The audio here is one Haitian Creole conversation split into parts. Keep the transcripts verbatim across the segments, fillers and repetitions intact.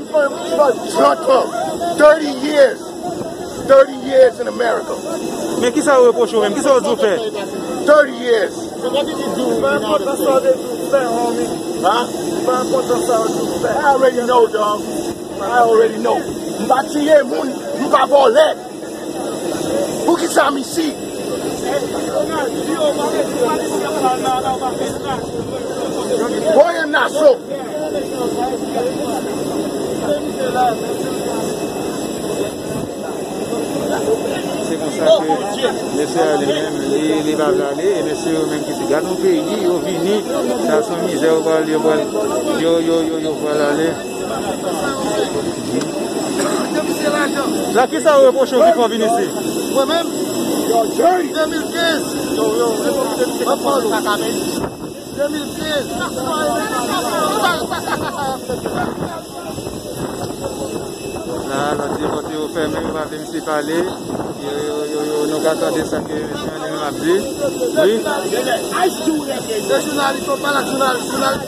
But Trump, thirty years, thirty years in America. Men kisa yo repwoche w menm? Kisa yo di w fè? Thirty years. Huh? I already know, dog. I already know. M pa tiye moun, m pa vòlè. Poukisa m isi? Voye m nan so. Se konsa ke mesye a li menm, li, li pa vle ale, e mesye yo menm ki di, "Gad yon peyi, yo vini, sa se yon mizè, yo pral, yo pral, yo, yo, yo, yo pral ale." La, kisa yo repwoche w ki fè w vin isi? Mwen menm, de mil kenz, mwen fò nou. De mil kenz. La, lòt di kote yo fèmen, yo pa vle misye pale. Yo, yo, yo, yo, nou ka tande sa ke mesye an li menm ap di. Wi. Se jounalis, yo pale ak jounalis, jounalis.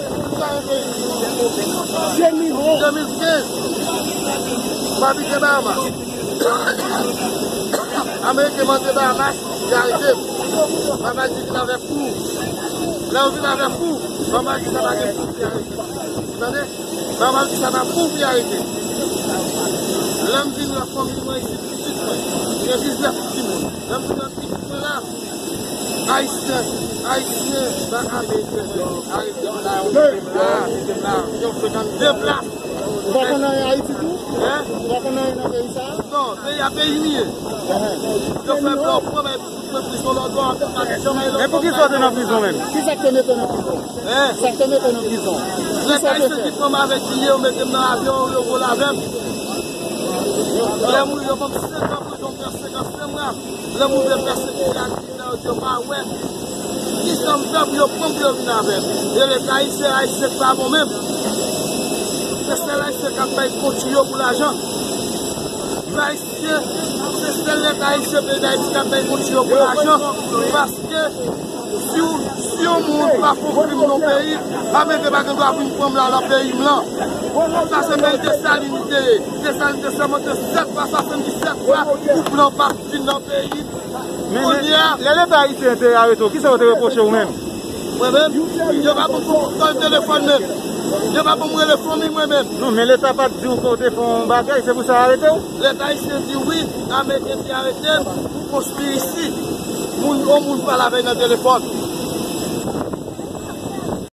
De mil kenz, m abite Bahamas. Ameriken m antre Bahamas, y arete m. Papa di vin avèk kou. Lè yo vin avèk kou, papa di sa pa gen kou pou y arete m. Tande? Papa di sa pa kou pou y arete m. Lè m vin wè fanmi mwen isit, pitit mwen, gen diznèf timoun. Lè m vin wè pitit mwen la, Ayisyen, Ayisyen, pa Ameriken, arete m la, yo mete m la, mete m la, yo frekante de plas. Ou pa konn anyen Ayiti tou? Hein? Ou pa konn anyen nan peyi sa a? Non, peyi a peyi m ye. Yo fè blan pran, men tout mwen prizon lòt bò, anpil pa gen janm ale. Men poukisa w te nan prizon menm? Kisa k te mete w nan prizon? Hein? Sa k te mete w nan prizon? Nèg Ayisyen ki pran m avèk bilye, yo mete m nan avyon, yo vole avè m. Lè m, yo ban m senk an prizon, m pran senk an senk mwa. Lè m ouvè pèsekite ak Sa yo di yo pa wè. Kisa m fè pou yo pran m pou yo vin avè m? E leta ayisyen, ayisyen k pa bon menm. Se sèl ayisyen k ap bay kont yo pou lajan. Yo ayisyen, se sèl leta ayisyen peyi Dayiti k ap bay kont yo pou lajan. Paske si w, si yon moun pa fè yon krim nan yon peyi, Ameriken pa gen dwa vin pran m la nan peyi m lan. Sa se peyi Desalin li te ye. Desalin te sèmante sèt fwa, swasanndisèt fwa pou blan pa vin nan peyi. Men, men, lè Leta ayisyen te arete w, kisa yo te repwoche w menm? Mwen menm, yo pa ban m kòd telefòn menm. Yo pa ban m rele fanmi mwen menm. Non, men Leta pa t di w ke w te fè yon bagay, se pou sa yo arete w? Leta ayisyen di wi, Ameriken te arete m pou konspirisi. Moun, yon moun pale avè l nan telefòn.